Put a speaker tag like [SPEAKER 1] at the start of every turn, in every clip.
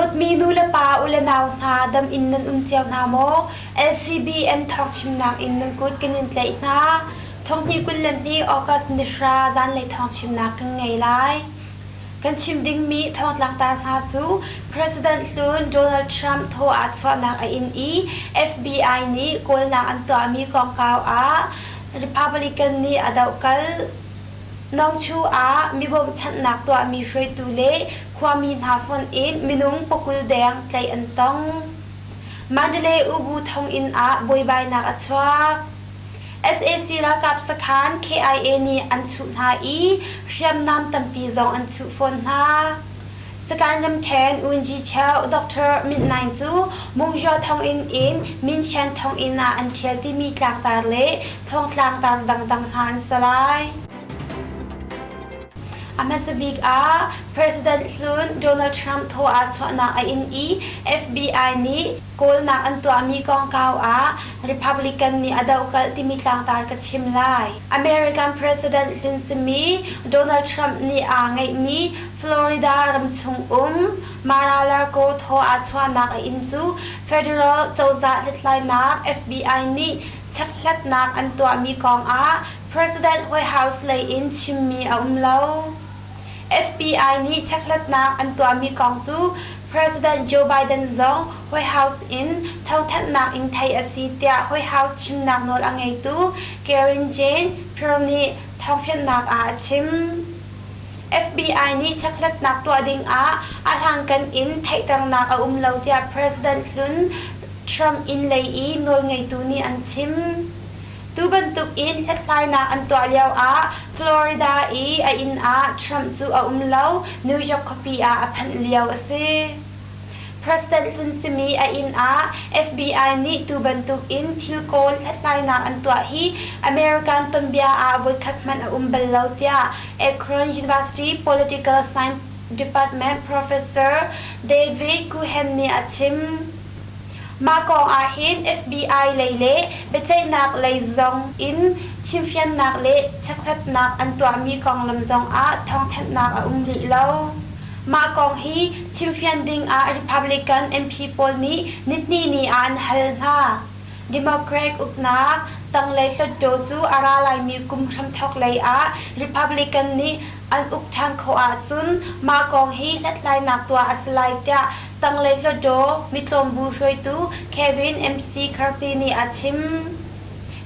[SPEAKER 1] Dawtmi nu le pa u le nau hna dam in nan um cio hna maw? LCBM thawngchimnak in nan kut kan in tlaih hna. Thonghnih 22 August nihra zanlei thawngchimnak kan ngei lai. Kan chim dingmi thawngtlangtar hna cu President hlun Donald Trump thaw aa chuahnak a inn i FBI nih kawlnak an tuahmi kongkau ah Republican nih a dohkalh. Nongchu ah mi bawmchanhnak tuahmi hruaitu le khuami hna fonh in minung pakul deng tlaih an tong. Mandalay Ubu thonginn ah buaibainak a chuak. Sac ralkap sakhan KIA nih an chuh hna i hriamnam tampi zong an chuh fawn hna. Sagaing ramṭhen Unji Cheu Dr. Mint Naing cu Mungyaw thonginn in Minshan thonginn ah an ṭhial timi tlangtar le thongtlangtar dangdang hna an si lai. A hmasa bik ah President hlun Donald Trump thaw aa chuahnak a inn i FBI nih kawlnak an tuahmi kongkau ah Republican nih a dohkalh timi tlangtar ka chim lai. American President hlun simi Donald Trump nih aa ngeihmi Florida ramchung um Mar-a-Lago thaw aa chuahnak a inn cu federal cozah hlathlainak FBI nih chekhlatnak an tuahmi kong ah President White House lei in chimmi a um lo. FBI nih chekhlatnak an tuahmi kong cu President Joe Biden zong White House in thawngthanhnak in theih a si tiah White House chimnak nawl a ngeitu Karine Jean-Pierre nih thawngfianhnak ah a chim. FBI nih chekhlatnak tuah ding ah a hlangkan in theihternak a um lo tiah President hlun Trump inn lei i nawlngeitu nih an chim. Tu bantuk in hlathlainak an tuah lio ah Florida i a inn ah Trump cu a um lo, New York khuapi ah a phanh lio a si. President hlun simi a inn ah FBI nih tu bantuk in thil kawl hlathlainak an tuah hi American tuanbia ah voikhat hmanh a um bal lo tiah Akron University Political Science Department Professor David Cohen nih a chim. Mah kong ahhin FBI lei le biaceihnak lei zong in chimfiannak le chekhlatnak an tuahmi konglam zong ah thawngthanhnak a um rih lo. Mah kong hi chimfian ding ah Republican MP pawl nih nihnih ni ah an hal hna. Democrat uknak tanglei hluttaw cu a ra laimi kum hramthawk lei ah Republican nih an uk ṭhan khawh ahcun mah kong hi hlathlainak tuah a si lai tiah tanglei hluttaw mitlawmbu hruaitu Kevin McCarthy nih a chim.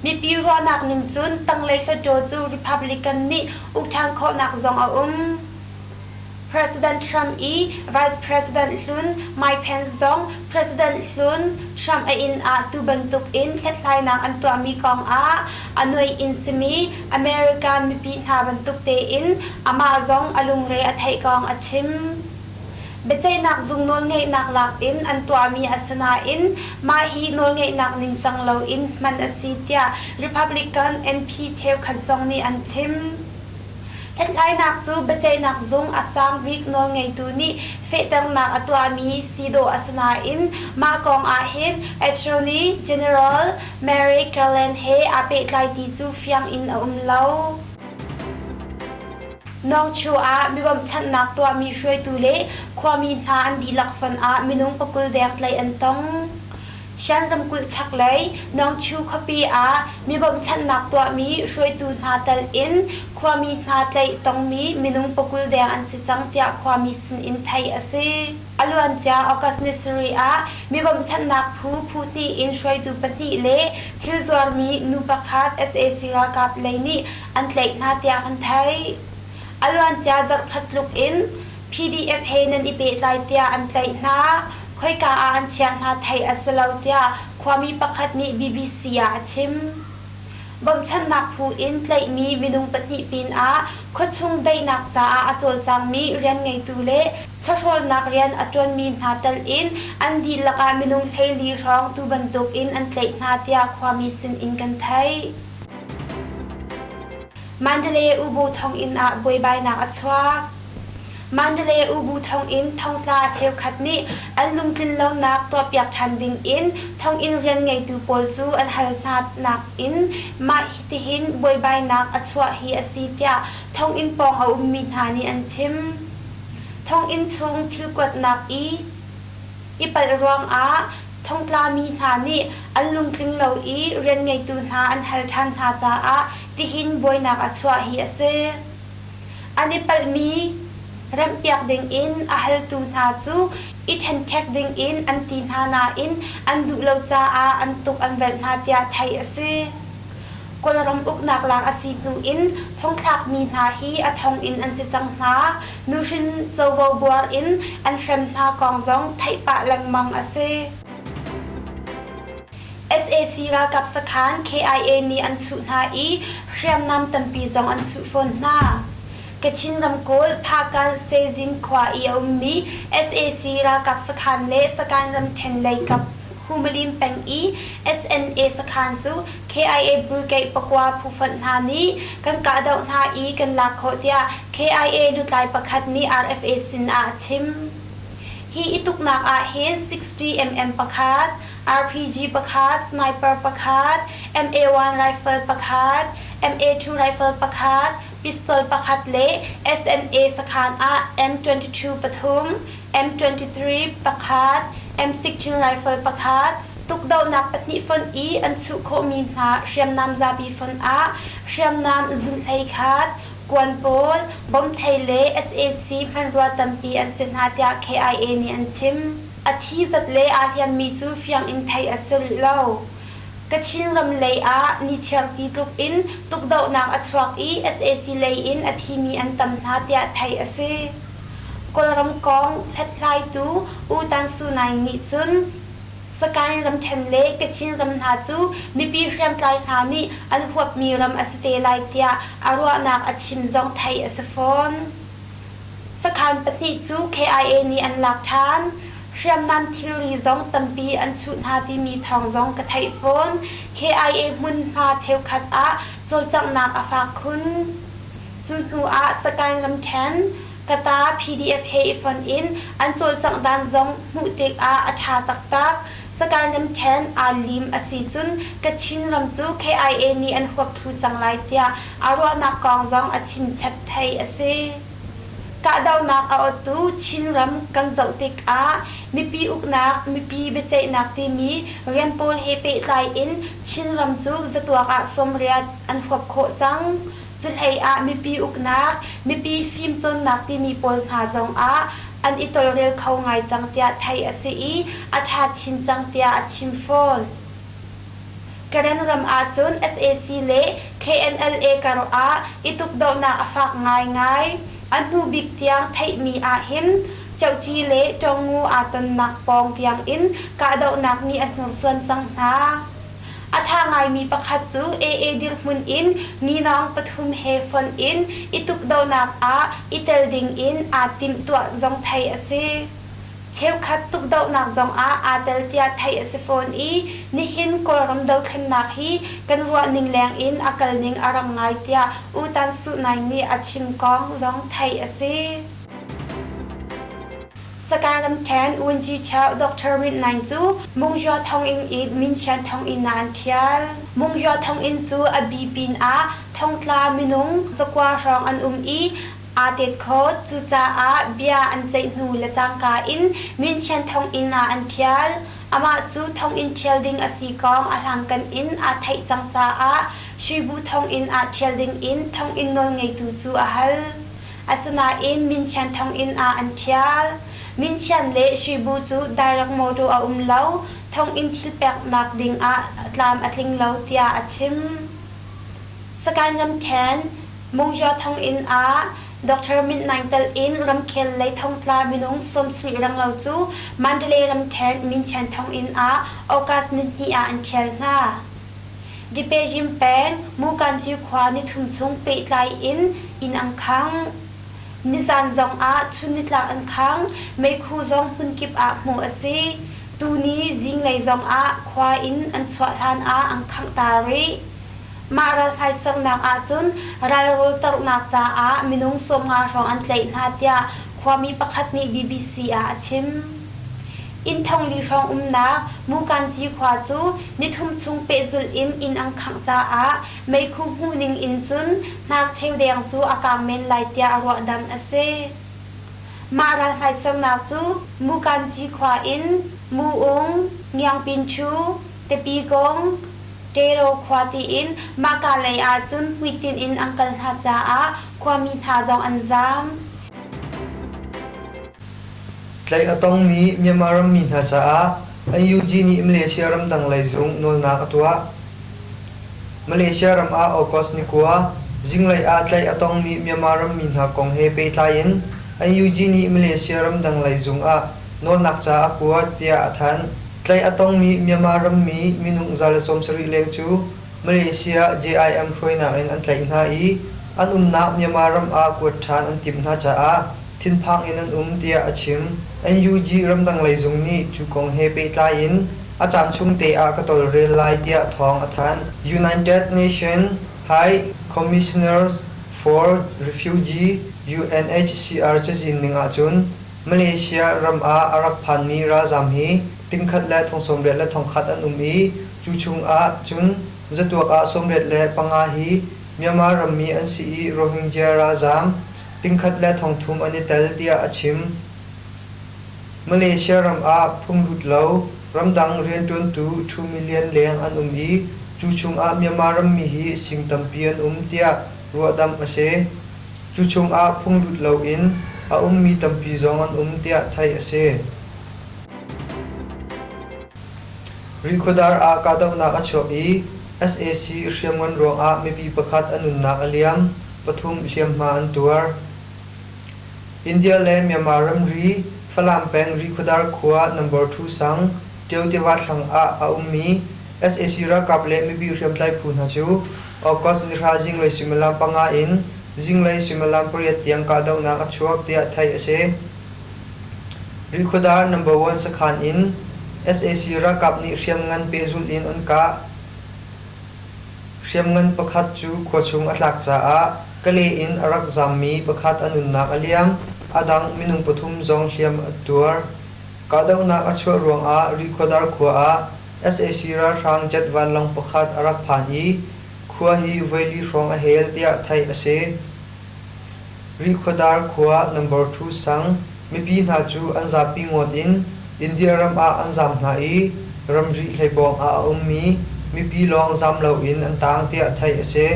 [SPEAKER 1] Mipi ruahnak ning cun tanglei hluttaw cu Republican nih uk ṭhan khawhnak zong a um. President Trump i Vice President hlun Mike Pence zong President hlun Trump a inn ah tu bantuk in hlathlainak an tuahmi kong ah a nuai in simi American mipi hna bantuk tein amah zong a lungre a theih kong a chim. Biaceihnak zung nawlngeihnak lak in an tuahmi a si nain mah hi nawlngeihnak ningcang loin hman a si tiah Republican MP cheukhat zong nih an chim. Hlathlainak cu biaceihnak zung a sang bik nawlngeitu nih fehternak a tuahmi si dawh a si nain mah kong ahhin Attorney General Merrick Garland he aa pehtlai ti cu fiang in a um lo. Nongchu ah mi bawmhchanhnak tuahmi hruaitu le khuami hna an dihlak fonh ah minung pakul deng tlaih an tong. Shan ramkulh chaklei Nongchu khuapi ah mi bawmhchanhnak tuahmi hruaitu hna tel in khuami hna tlaih tongmi minung pakul deng an si cang tiah khuami sinin theih a si. A luancia August ni sarih ah mi bawmhchanhnak phu phu hnih in hruaitu pahnih le thil zuarmi nu pakhat sac ralkap lei nih an tlaih hna tiah kan theih. A luancia zarhkhat tluk in PDF he nan i pehtlai tiah an tlaih hna. Khoika ah an chiah hna theih a si lo tiah khuami pakhat nih BBC ah a chim. Bawmhchanhnak phu in tlaihmi minung pahnih pinah khuachung daihnak caah a cawlcangmi rianngeitu le chawhrawlnak rian a ṭuanmi hna tel in an dihlak ah minung 14 hrawng tu bantuk in an tlaih hna tiah khuami sinin kan theih. Mandalay Ubu thonginn ah buaibainak a chuak. Mandalay Ubu thonginn thongtla cheukhat nih an lungtlin lonak tuahpiak ṭhan ding in thonginn rian ngeitu pawl cu an hal hna nakin mah hitihin buaibainak a chuah hi a si tiah thonginn pawng a ummi hna nih an chim. Thonginn chung thil kuatnak i. i palh ruangah thongtlami hna nih an lungtling lo i rianngeitu hna an hal ṭhan hna caah tihin buainak a chuah hi a si. An i palhmi remhpiak dingin a haltu hna cu i ṭhenṭhek dingin an ti hna nain an duh lo caah an tuk an velh hna tiah theih a si. Kawlram uknak lak a si hnu in thongthlakmi hna hi a thong in an si cang hna. Nuhrin covo buar in an hrem hna kong zong theih pah lengmang a si. Sac ralkap sakhan KIA nih an chuh hna i hriamnam tampi zong an chuh fawn hna. Kachin ramkulh Phakan Sezin khua i a ummi sac ralkap sakhan le Sagaing ramṭhen lei kap Humalim peng i SNA sakhan cu KIA Brigade pakua phufonh hna nih kan kahdoh hna i kan lak khawh tiah KIA lutlai pakhat nih RFA sin ah a chim. Hi i tuknak ahhin 60mm pakhat, RPG pakhat, sniper pakhat, MA-1 rifle pakhat, MA-2 rifle pakhat, pistol pakhat le SNA sakhan ah M22 pathum, M23 pakhat, M16 rifle pakhat, tukdohnak pahnih fonh i an chuh khawhmi hna hriamnam zapi fonh ah hriamnam zunhlei khat, kuan pawl, bomthei le sac hmanrua tampi an si hna tiah KIA nih an chim. A thi zat le aa hliammi cu fiang in theih a si rih lo. Kachin ram lei ah nichiar ti tluk in tukdohnak a chuak i sac lei in a thimi an tam hna tiah theih a si. Kawlram kong hlathlaitu U Tan Su Naing nih cun Sagaing ramṭhen le Kachin ram hna cu mipi hriamtlai hna nih an huapmi ram a si te lai tiah a ruahnak a chim zong theih a si fawn. Sakhan pahnih cu KIA nih an lak ṭhan. Hriamnam thilri zong tampi an chuh hna timi thawng zong ka theih fawn. KIA hmunhma cheukhat ah cawlcanghnak a fak khun. Cu hnu ah Sagaing ramṭhen Kata PDF he i fonh in an cawlcangh dan zong hmuh tikah a ṭha taktak. Sagaing ramṭhen aa lim a si cun Kachin ram cu KIA nih an huap thlu cang lai tiah a ruahnak kong zong a chim chap theih a si. Kahdohnak a ottu Chinram kan zoh tikah mipi uknak, mipi biaceihnak timi rian pawl he pehtlai in Chinram cu zatuak ah 80 an huap khawh cang. Cuhlei ah mipi uknak, mipi fimcawnnak timi pawl hna zong ah an i tawlrel kho ngai cang tiah theih a si i a ṭha chin cang tiah a chim fawn. Karen ram ahcun sac le KNLA kar ah i tukdohnak a fak ngaingai. A hnu bik tiang theihmi ahhin Cohci le Ṭongu aa tonnak pawng tiangin kahdohnak nih a hnursuan cang hna. A ṭha ngaimi pakhat cu AA dirhmun in minawng pathum he fonh in i tukdohnak ah i tel dingin aa timhtuah zong theih a si. Cheukhat tukdohnak zongah aa tel tiah theih a si fawn i nihin Kawlram dothlennak hi kan ruahning lengin a kalning a rang ngai tiah U Tan Suh Naing nih a chim kong zong theih a si. Sagaing ramṭhen Wunci Chau Dr. Win Naing cu Mungyaw thonginn in Minchian thonginn ah an ṭhial. Mungyaw thonginn cu a bi pinah thongtla minung 9 hrawng an um i aa tet kho. Cucaah bia an ceih hnu le cangka in Minchian thonginn ah an ṭhial. Amah cu thonginn ṭhial ding a si kong a hlangkan in aa theih cang caah Shwebu thonginn ah ṭhial ding in thonginn nawlngeitu cu a hal. Asinain Minchian thonginn ah an ṭhial. Minchian le Shwebu cu direct motor a um lo, thonginn thil peknak ding ah tlam a tling lo tiah a chim. Sagaing ramṭhen Mungyaw thonginn ah Dr. Mint Naing telh in ramkhel lei thongtla minung 70 renglo cu Mandalay ramṭhen Minchian thonginn ah August nihnih ah an ṭhial hna. Dipejim peng Mukanci khua nithum chung pehtlai in inn an khangh. Nizan zong ah chun nitlak an khang, meikhu zong hmunkip ah hmuh a si. Tuni zinglei zong ah khua in an chuah hlan ah an khangh ta rih. Mah ral hmaisarnak ahcun ralrawl tarhnak caah minung 50 hrawng an tlaih hna tiah khuami pakhat nih BBC ah a chim. Inn 4000 hrawng umnak Mukanci khua cu nithum chung pehzulh in inn an khangh caah meikhu hmuhning in cun hnarcheu deng cu a kaang men lai tiah ruahdamh a si. Mah ral hmaisernak cu Mukanci khua in Mu-ung, Ngiangpinchu, Tapikong, Ṭero khua tiin mahka lei ahcun hmuitinh in an kal hna caah khuami hna zong an zaam.
[SPEAKER 2] Tlaih a tongmi Myanmar rammi hna caah NUG nih Malaysia ramdang lei zung nawlnak a tuah. Malaysia ram ah August ni 9, zinglei ah tlaih a tongmi Myanmar rammi hna kong he pehtlai in NUG nih Malaysia ramdang lei zung ah nawlnak ca a kuat tiah a thanh. Tlaih a tongmi Myanmar rammi minung 170 leng cu Malaysia JIM hruainak in an tlaih hna i an umnak Myanmar ram ah kuat ṭhan an timh hna caah thinphang in an um tiah a chim. NUG ramdang lei zung nih cu kong he pehtlai in a caan chung te ah ka tawlrel lai tiah thawng a thanh. United Nations High Commissioners for Refugee UNHCR cazin ning ahcun Malaysia ram ah a rak phanmi ralzaam hi tingkhat le thong 83 an um i cu chungah cun zatuak ah 85 hi Myanmar rammi an si i Rohingya ralzaam tingkhat le thongthum an i tel tiah a chim. Malaysia ram ah phunglut lo ramdang rianṭuantu 2 million leng an um i cu chungah Myanmar rammi hi sing tampi an um tiah ruahdamh a si. Cu chungah phunglut loin a ummi tampi zong an um tiah theih a si. Rihkhawdar ah kahdohnak a chuak i sac hriamngan ruangah mipi pakhat a nunnak a liam, pathum hliamhma an tuar. India le Myanmar ramri Falam peng Rihkhawdar khua number 2 sang Tio tiva thlang ah a ummi sac ralkap le mipi hriamtlai phu hna cu August ni 9 zinglei suimilam 5 in zinglei suimilam 8 tiang kahdohnak a chuak tiah theih a si. Rihkhawdar Number One sakhan in sac ralkap nih hriamngan pehzulh in an kah. Hriamngan pakhat cu khuachung a tlak caah Kale in a rak zaammi pakhat a nunnak a liam, a dang minung pathum zong hliam a tuar. Kahdohnak a chuah ruangah Rihkhawdar khua ah sac ralhrang jet vanlawng pakhat a rak phan i khua hi voili hrawng a hel tiah theih a si. Rihkhawdar khua Number 2 sang mipi hna cu an zapi ngawt in India ram ah an zaam hna i ramri hleibawng ah a ummi mipi lawng zaam loin an taang tiah theih a si.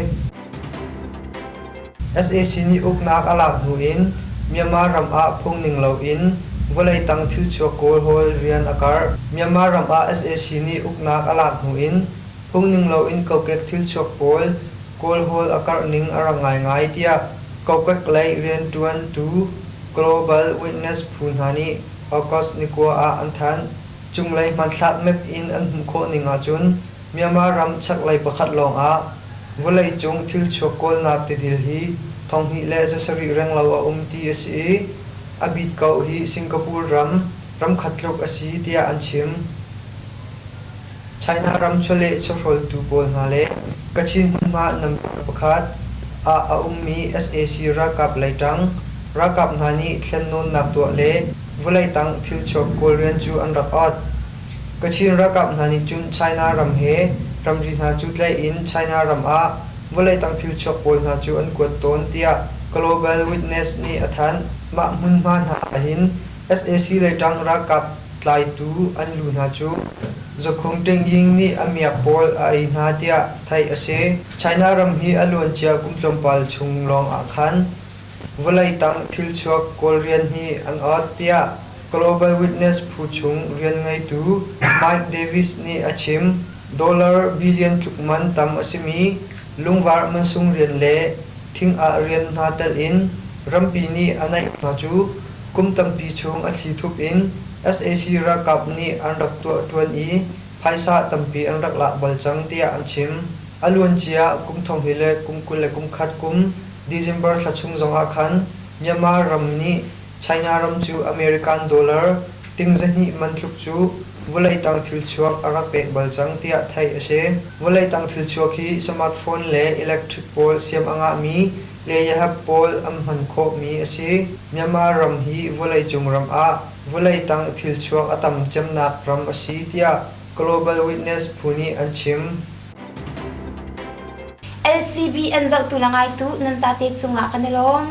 [SPEAKER 2] Sac nih uknak a lak hnu in Myanmar ram ah phungning loin vawlei tang thilchuak kawlhawl rian a karh. Myanmar ram ah sac nih uknak a lak hnu in phungning loin kokek thilchuak pawl Kawlhawl a karh ning a rang ngaingai tiah kokek lei rianṭuantu Global Witness phu hna nih August ni 9 ah an thanh. Cunglei hmanthlak map in an hmuh khawh ning ahcun Myanmar ram chaklei pakhat lawngah vawleicung thilchuak kawlnak tidil hi 2700 renglo a um ti a si i a bit ko hi Singapore ram ramkhat tluk a si tiah an chim. China ram chawleh chawhrawltu pawl hna le Kachin hmunhma number pakhat ah a ummi sac ralkap lei ṭang ralkap hna nih thlennawnnak tuah le vawlei tang thilchuak kawl rian cu an rak ot. Kachin ralkap hna nih cun China ram he ramri hna cu tlaih in China ram ah vawlei tang thilchuak pawl hna cu an kuat tawn tiah Global Witness nih a thanh. Mah hmunhma hna ahhin sac lei ṭang ralkap tlaitu an lu hna cu Zakhung Tingying nih a miak pawl a ei hna tiah theih a si. China ram hi a luancia kum tlawmpal chung lawng ah khan vawlei tang thilchuak kawl rian hi an ot tiah Global Witness phu chung rian ngeitu Mike Davis nih a chim. Dollar billion tluk man tam a simi lungvar mansung rian le thing-ah rian hna telh in rampi nih a naih hna cu kum tampi chung a thlithup in sac ralkap nih an rak tuahṭuan i phaisa tampi an rak lak bal cang tiah an chim. A luancia kum 2021 kum December thla chung zongah khan Myanmar ram nih China ram cu American dollar ting 200 man tluk cu vawlei tang thilchuak a rak pek bal cang tiah theih a si. Vawlei tang thilchuak hi smartphone le electric pawl siam a ngahmi Leyahap pawl an hman khawhmi a si. Myanmar ram hi vawleicung ram ah vawlei tang thilchuak a tam cemnak ram a si tiah Global Witness phu nih an chim.
[SPEAKER 1] LCB an zohtu le ngaitu nan zate cungah kan i lawm.